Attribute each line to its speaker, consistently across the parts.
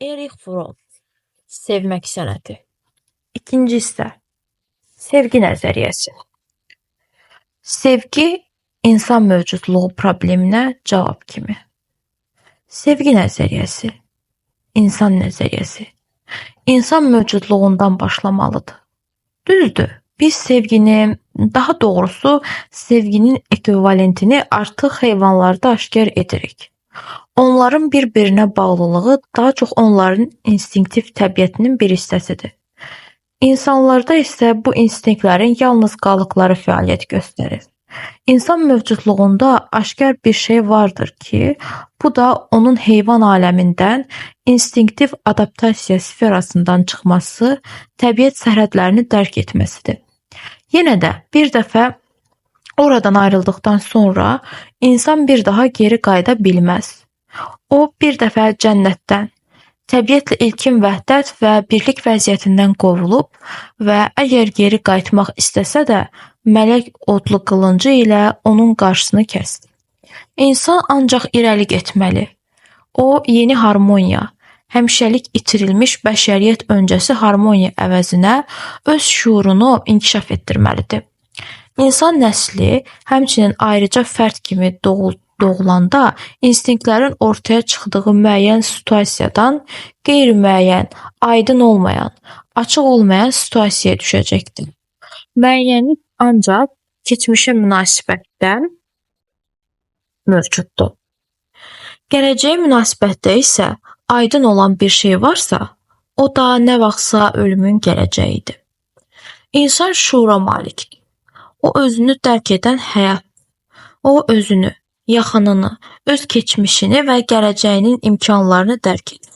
Speaker 1: Erich Fromm. Sevmək sənəti. İkinci hissə. Sevgi nəzəriyyəsi. Sevgi insan mövcudluğu probleminə cavab kimi. Sevgi nəzəriyyəsi, insan nəzəriyyəsi. İnsan mövcudluğundan başlamalıdır. Düzdür, biz sevgini, daha doğrusu sevginin ekvivalentini artıq heyvanlarda aşkar edirik. Onların bir-birinə bağlılığı daha çox onların instinktiv təbiətinin bir hissəsidir. İnsanlarda isə bu instinktlərin yalnız qalıqları fəaliyyət göstərir. İnsan mövcudluğunda aşkar bir şey vardır ki, bu da onun heyvan aləmindən, instinktiv adaptasiya sferasından çıxması, təbiət sərhədlərini dərk etməsidir. Yenə də bir dəfə oradan ayrıldıqdan sonra insan bir daha geri qayıda bilməz. O bir dəfə cənnətdən, təbiətlə ilkin vəhdət və birlik vəziyyətindən qovulub və əgər geri qayıtmaq istəsə də, mələk odlu qılıncı ilə onun qarşısını kəsdi. İnsan ancaq irəli getməli. O yeni harmoniya, həmişəlik itirilmiş bəşəriyyət öncəsi harmoniya əvəzinə öz şüurunu inkişaf etdirməlidir. İnsan nəsli həmçinin ayrıca fərd kimi doğulanda instinktlərin ortaya çıxdığı müəyyən situasiyadan qeyri-müəyyən, aydın olmayan, açıq olmayan situasiyaya düşəcəkdir. Müəyyənlik ancaq keçmişə münasibətdə mövcuddur. Gələcəyə münasibətdə isə aydın olan bir şey varsa, o da nə vaxtsa ölümün gələcəyidir. İnsan şuura malikdir. O özünü dərk edən həyat. O özünü, yaxınını, öz keçmişini və gələcəyinin imkanlarını dərk edir.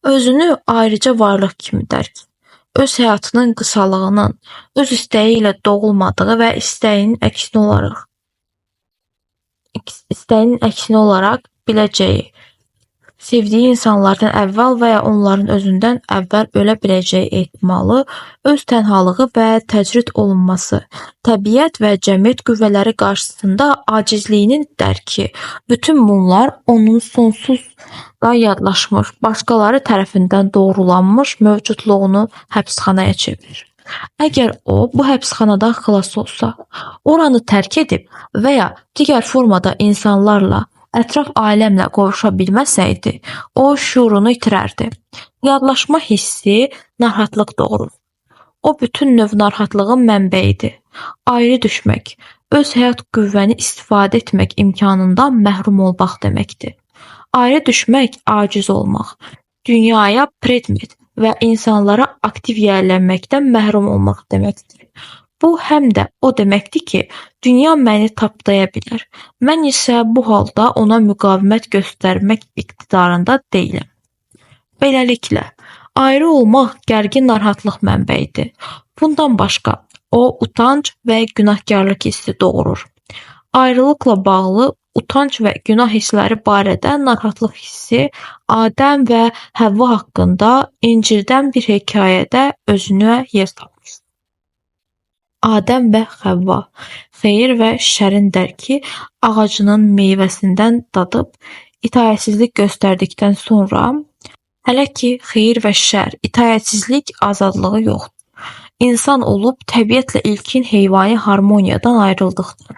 Speaker 1: Özünü ayrıca varlıq kimi dərk edir. Öz həyatının qısalığının, öz istəyi ilə doğulmadığı və istəyinin əksinə olaraq biləcəyi, sevdiyi insanlardan əvvəl və ya onların özündən əvvəl ölə biləcəyi ehtimalı, öz tənhalığı və təcrid olunması, təbiət və cəmiyyət qüvvələri qarşısında acizliyinin dərki, bütün bunlar onun sonsuz da yadlaşmış, başqaları tərəfindən doğrulanmış mövcudluğunu həbsxanaya çevirir. Əgər o bu həbsxanadan xilas olsa, oranı tərk edib və ya digər formada insanlarla, ətraf aləmlə qovuşa bilməsəydi, o şüurunu itirərdi. Yadlaşma hissi narahatlıq doğurur. O bütün növ narahatlığın mənbəyidir. Ayrı düşmək, öz həyat qüvvəni istifadə etmək imkanından məhrum olmaq deməkdir. Ayrı düşmək, aciz olmaq, dünyaya predmet və insanlara aktiv yiyələnməkdən məhrum olmaq deməkdir. Bu həm də o deməkdir ki, dünya məni tapdaya bilər. Mən isə bu halda ona müqavimət göstərmək iqtidarında deyiləm. Beləliklə, ayrı olmaq gərgin narahatlıq mənbəyidir. Bundan başqa, o utanc və günahkarlıq hissi doğurur. Ayrılıqla bağlı utanc və günah hissləri barədə narahatlıq hissi Adəm və Həvva haqqında İncildən bir hekayədə özünə yer tapmışdır. Adəm və Həvva xeyir və şərin dərki ağacının meyvəsindən dadıb itaətsizlik göstərdikdən sonra, hələ ki xeyir və şər, itaətsizlik azadlığı yoxdur. İnsan olub təbiətlə ilkin heyvani harmoniyadan ayrıldıqda,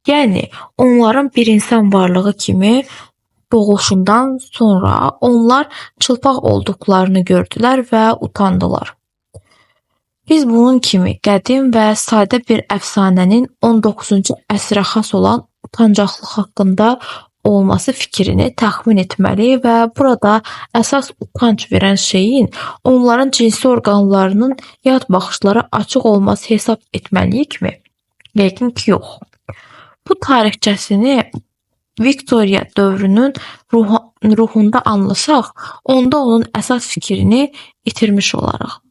Speaker 1: yəni onların bir insan varlığı kimi doğuluşundan sonra onlar çılpaq olduqlarını gördülər və utandılar. Biz bunun kimi qədim və sadə bir əfsanənin 19-cu əsrə xas olan utancaqlıq haqqında olması fikrini təxmin etməli və burada əsas utanc verən şeyin onların cinsi orqanlarının yad baxışlara açıq olması hesab etməliyikmi? Yəqin ki, yox. Bu tarixçəsini Viktoriya dövrünün ruhunda anlasaq, onda onun əsas fikrini itirmiş olarıq.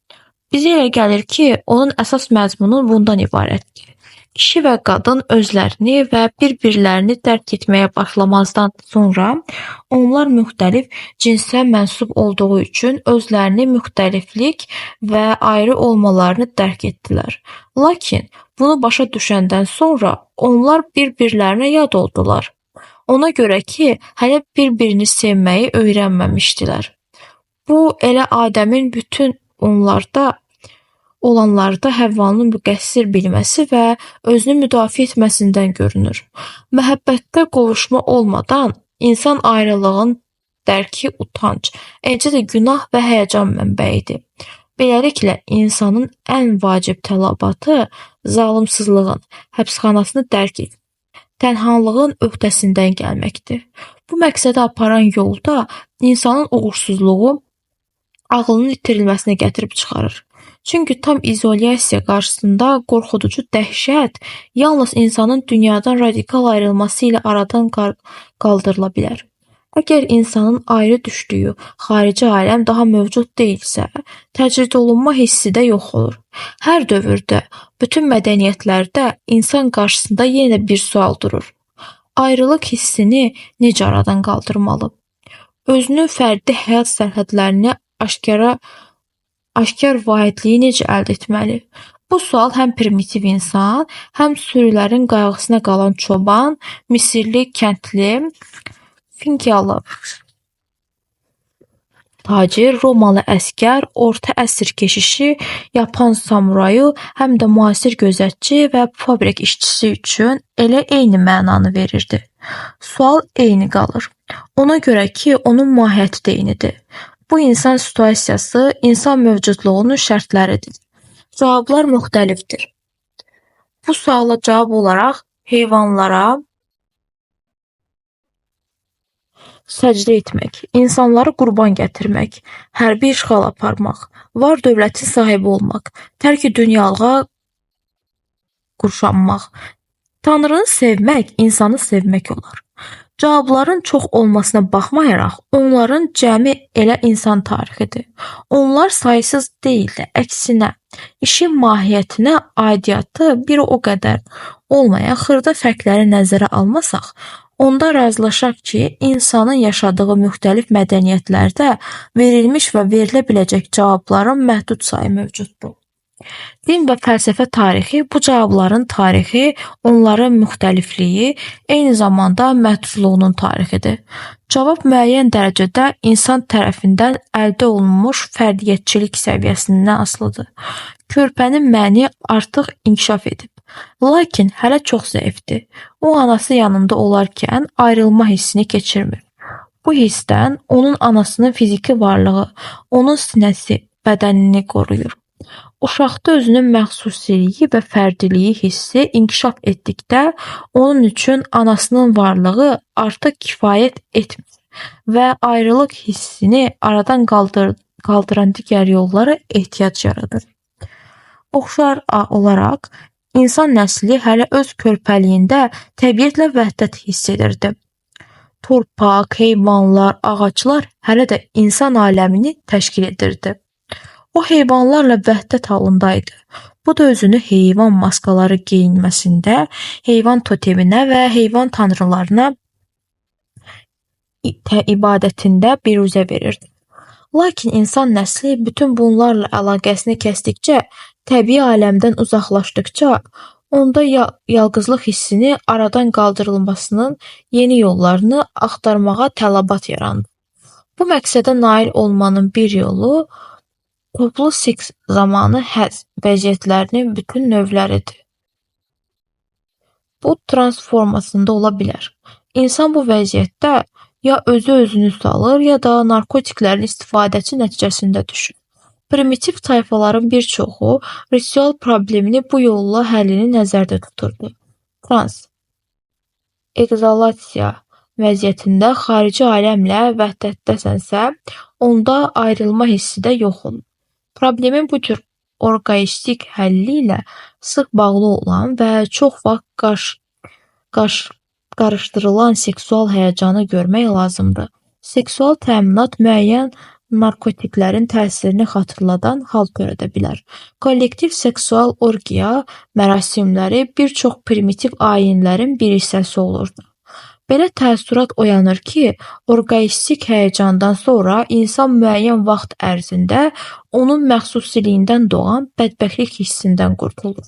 Speaker 1: Bizə elə gəlir ki, onun əsas məzmunu bundan ibarətdir. Kişi və qadın özlərini və bir-birlərini dərk etməyə başlamazdan sonra onlar müxtəlif cinsə mənsub olduğu üçün özlərini müxtəliflik və ayrı olmalarını dərk etdilər. Lakin bunu başa düşəndən sonra onlar bir-birlərinə yad oldular. Ona görə ki, hələ bir-birini sevməyi öyrənməmişdilər. Bu elə Adəmin bütün onlarda olanlarda Həvvanın müqəssir bilməsi və özünü müdafiə etməsindən görünür. Məhəbbətdə qovuşma olmadan insan ayrılığın dərki utanc, eləcə də günah və həyəcan mənbəyidir. Beləliklə, insanın ən vacib tələbatı zalımsızlığın həbsxanasını dərk etmək, tənhalığın öhdəsindən gəlməkdir. Bu məqsədə aparan yolda insanın uğursuzluğu ağlının itirilməsinə gətirib çıxarır. Çünki tam izolyasiya qarşısında qorxuducu dəhşət yalnız insanın dünyadan radikal ayrılması ilə aradan qaldırıla bilər. Əgər insanın ayrı düşdüyü xarici aləm daha mövcud deyilsə, təcrid olunma hissi də yox olur. Hər dövrdə, bütün mədəniyyətlərdə insan qarşısında yenə bir sual durur. Ayrılıq hissini necə aradan qaldırmalı? Özünün fərdi həyat sərhədlərini aşkar vahidliyi necə əldə etməli? Bu sual həm primitiv insan, həm sürülərin qayğısına qalan çoban, Misirli kəndli, Finikiyalı tacir, Romalı əsgər, orta əsr keşişi, Yapan samurayı, həm də müasir gözətçi və fabrik işçisi üçün elə eyni mənanı verirdi. Sual eyni qalır. Ona görə ki, onun mahiyyəti də eynidir. Bu insan situasiyası insan mövcudluğunun şərtləridir. Cavablar müxtəlifdir. Bu suala cavab olaraq heyvanlara səcdə etmək, insanları qurban gətirmək, hərbi işğal aparmaq, var dövlətin sahibi olmaq, tərk-i dünyalığa qurşanmaq, Tanrını sevmək, insanı sevmək olar. Cavabların çox olmasına baxmayaraq, onların cəmi elə insan tarixidir. Onlar saysız deyil də, əksinə, işin mahiyyətinə aidiyyatı bir o qədər olmayan xırda fərqləri nəzərə almasaq, onda razılaşaq ki, insanın yaşadığı müxtəlif mədəniyyətlərdə verilmiş və verilə biləcək cavabların məhdud sayı mövcuddur. Din və fəlsəfə tarixi bu cavabların tarixi, onların müxtəlifliyi, eyni zamanda məhdudluğunun tarixidir. Cavab müəyyən dərəcədə insan tərəfindən əldə olunmuş fərdiyyətçilik səviyyəsindən asılıdır. Körpənin məni artıq inkişaf edib, lakin hələ çox zəifdir. O anası yanında olarkən ayrılma hissini keçirmir. Bu hissdən onun anasının fiziki varlığı, onun sinəsi, bədənini qoruyur. Uşaqda özünün məxsusiliyi və fərdiliyi hissi inkişaf etdikdə onun üçün anasının varlığı artıq kifayət etmir və ayrılıq hissini aradan qaldıran digər yollara ehtiyac yaradır. Oxşar olaraq insan nəsli hələ öz körpəliyində təbiətlə vəhdət hiss edirdi. Torpaq, heyvanlar, ağaclar hələ də insan aləmini təşkil edirdi. O heyvanlarla vəhdət halındaydı. Bu da özünü heyvan maskaları geyinməsində, heyvan toteminə və heyvan tanrılarına ibadətində biruzə verirdi. Lakin insan nəsli bütün bunlarla əlaqəsini kəsdikcə, təbii aləmdən uzaqlaşdıqca, onda yalqızlıq hissini aradan qaldırılmasının yeni yollarını axtarmağa tələbat yarandı. Bu məqsədə nail olmanın bir yolu toplu seks zamanı həzz vəziyyətlərinin bütün növləridir. Bu trans formasında ola bilər. İnsan bu vəziyyətdə ya özü özünü salır, ya da narkotiklərin istifadəsi nəticəsində düşür. Primitiv tayfaların bir çoxu ritual problemini bu yolla həllini nəzərdə tuturdu. Trans egzaltasiya vəziyyətində xarici aləmlə vəhdətdəsənsə, onda ayrılma hissi də yox olur. Problemin bu cür orqaistik həlli ilə sıx bağlı olan və çox vaxt qarışdırılan seksual həyəcanı görmək lazımdır. Seksual təminat müəyyən narkotiklərin təsirini xatırladan hal törədə bilər. Kollektiv seksual orgiya mərasimləri bir çox primitiv ayinlərin bir hissəsi olurdu. Belə təəssürat oyanır ki, orqaistik həyəcandan sonra insan müəyyən vaxt ərzində onun məxsusiliyindən doğan bədbəxtlik hissindən qurtulur.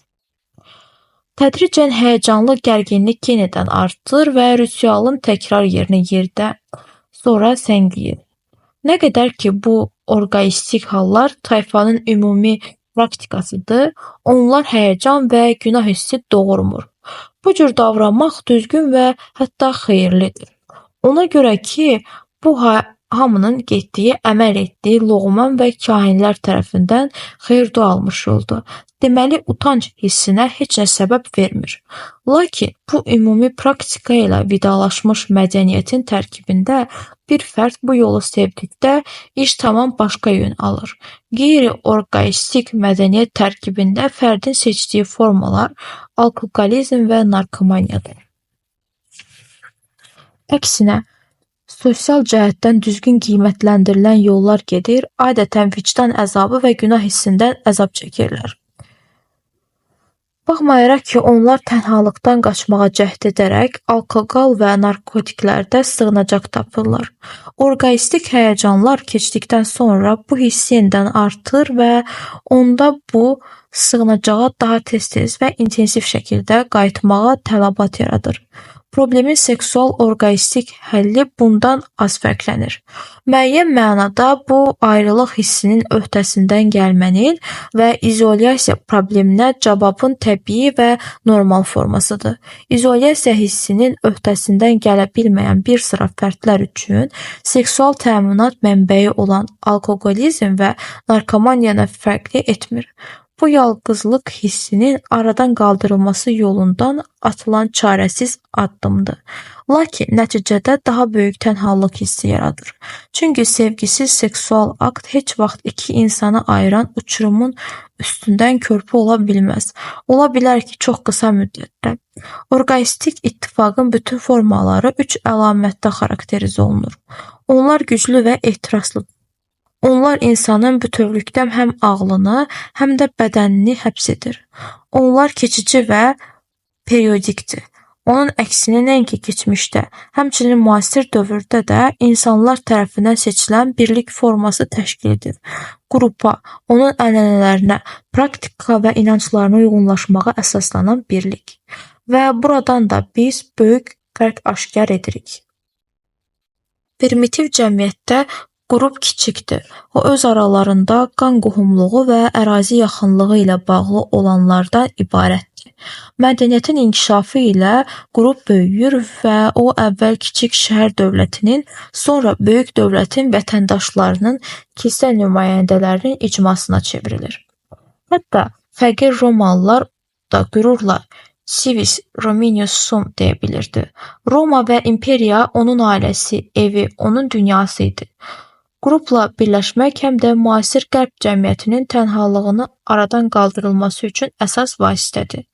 Speaker 1: Tədricən həyəcanlı gərginlik yenidən artır və ritualın təkrar yerinə yerdə sonra səngiyir. Nə qədər ki, bu orqaistik hallar tayfanın ümumi praktikasıdır, onlar həyəcan və günah hissi doğurmur. Bu cür davranmaq düzgün və hətta xeyirlidir. Ona görə ki, bu hamının getdiyi, əməl etdiyi loğman və kahinlər tərəfindən xeyir-dua almış yoldur. Deməli, utanc hissinə heç nə səbəb vermir. Lakin bu ümumi praktika ilə vidalaşmış mədəniyyətin tərkibində bir fərd bu yolu sevdikdə iş tamam başqa yön alır. Qeyri-orqaistik mədəniyyət tərkibində fərdin seçdiyi formalar alkoqolizm və narkomaniyadır. Əksinə, sosial cəhətdən düzgün qiymətləndirilən yollar gedir, adətən vicdan əzabı və günah hissindən əzab çəkirlər. Baxmayaraq ki, onlar tənhalıqdan qaçmağa cəhd edərək alkoqol və narkotiklərdə sığınacaq tapırlar. Orqaistik həyəcanlar keçdikdən sonra bu hiss yenidən artır və onda bu sığınacağa daha tez-tez və intensiv şəkildə qayıtmağa tələbat yaradır. Problemin seksual orqaistik həlli bundan az fərqlənir. Müəyyən mənada bu ayrılıq hissinin öhdəsindən gəlmənin və izolyasiya probleminə cavabın təbii və normal formasıdır. İzolyasiya hissinin öhdəsindən gələ bilməyən bir sıra fərdlər üçün seksual təminat mənbəyi olan alkoqolizm və narkomaniya fərqli etmir. Bu yalqızlıq hissinin aradan qaldırılması yolundan atılan çarəsiz addımdır. Lakin nəticədə daha böyük tənhalıq hissi yaradır. Çünki sevgisiz seksual akt heç vaxt iki insanı ayıran uçurumun üstündən körpü ola bilməz. Ola bilər ki, çox qısa müddətdə. Orqaistik ittifaqın bütün formaları üç əlamətdə xarakterizə olunur. Onlar güclü və ehtiraslıdır. Onlar insanın bütövlükdə həm ağlını, həm də bədənini həbs edir. Onlar keçici və periodikdir. Onun əksinə nəinki keçmişdə, həmçinin müasir dövrdə də insanlar tərəfindən seçilən birlik forması təşkil edir. Qrupa, onun ənənələrinə, praktika və inanclarına uyğunlaşmağa əsaslanan birlik. Və buradan da biz böyük fərq aşkar edirik. Primitiv cəmiyyətdə qrup kiçikdir. O öz aralarında qan qohumluğu və ərazi yaxınlığı ilə bağlı olanlardan ibarətdir. Mədəniyyətin inkişafı ilə qrup böyüyür və o əvvəl kiçik şəhər dövlətinin, sonra böyük dövlətin vətəndaşlarının kilsə nümayəndələrinin icmasına çevrilir. Hətta fəqir romalılar da qürurla Civis Romanus sum deyə bilirdi. Roma və imperiya onun ailəsi, evi, onun dünyası idi. Qrupla birləşmək həm də müasir qərb cəmiyyətinin tənhalığını aradan qaldırılması üçün əsas vasitədir.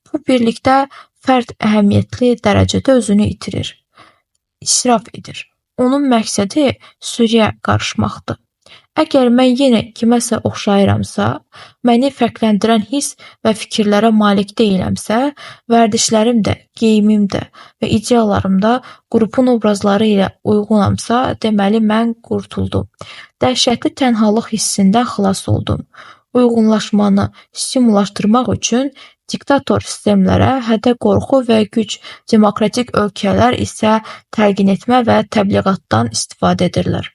Speaker 1: Bu birlikdə fərd əhəmiyyətli dərəcədə özünü itirir, israf edir. Onun məqsədi sürüyə qarışmaqdır. Əgər mən yenə kiməsə oxşayıramsa, məni fərqləndirən hiss və fikirlərə malik deyiləmsə, vərdişlərim də, geyimim də və ideyalarım da qrupun obrazları ilə uyğunamsa, deməli mən qurtuldum. Dəhşətli tənhalıq hissindən xilas oldum. Uyğunlaşmanı stimullaşdırmaq üçün diktator sistemlərə hədə-qorxu və güc, demokratik ölkələr isə təlqin etmə və təbliğatdan istifadə edirlər.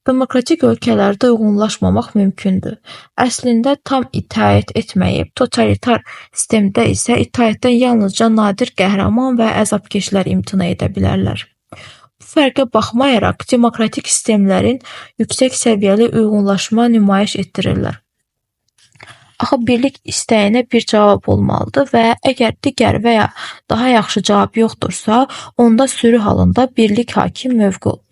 Speaker 1: Demokratik ölkələrdə uyğunlaşmamaq mümkündür. Əslində tam itaət etməyib, totalitar sistemdə isə itaətdən yalnızca nadir qəhrəman və əzabkeşlər imtina edə bilərlər. Bu fərqə baxmayaraq, demokratik sistemlərin yüksək səviyyəli uyğunlaşma nümayiş etdirirlər. Axı birlik istəyinə bir cavab olmalıdır və əgər digər və ya daha yaxşı cavab yoxdursa, onda sürü halında birlik hakim mövqe olur.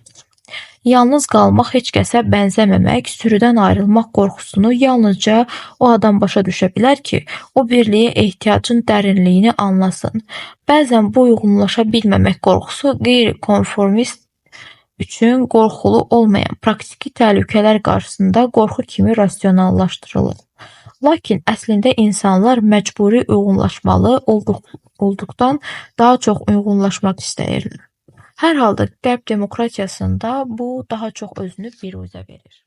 Speaker 1: Yalnız qalmaq, heç kəsə bənzəməmək, sürüdən ayrılmaq qorxusunu yalnızca o adam başa düşə bilər ki, o birliyə ehtiyacın dərinliyini anlasın. Bəzən bu uyğunlaşa bilməmək qorxusu qeyri-konformist üçün qorxulu olmayan praktiki təhlükələr qarşısında qorxu kimi rasionallaşdırılır. Lakin əslində insanlar məcburi uyğunlaşmalı olduqdan daha çox uyğunlaşmaq istəyirlər. Hər halda qərb demokratiyasında bu daha çox özünü biruzə verir.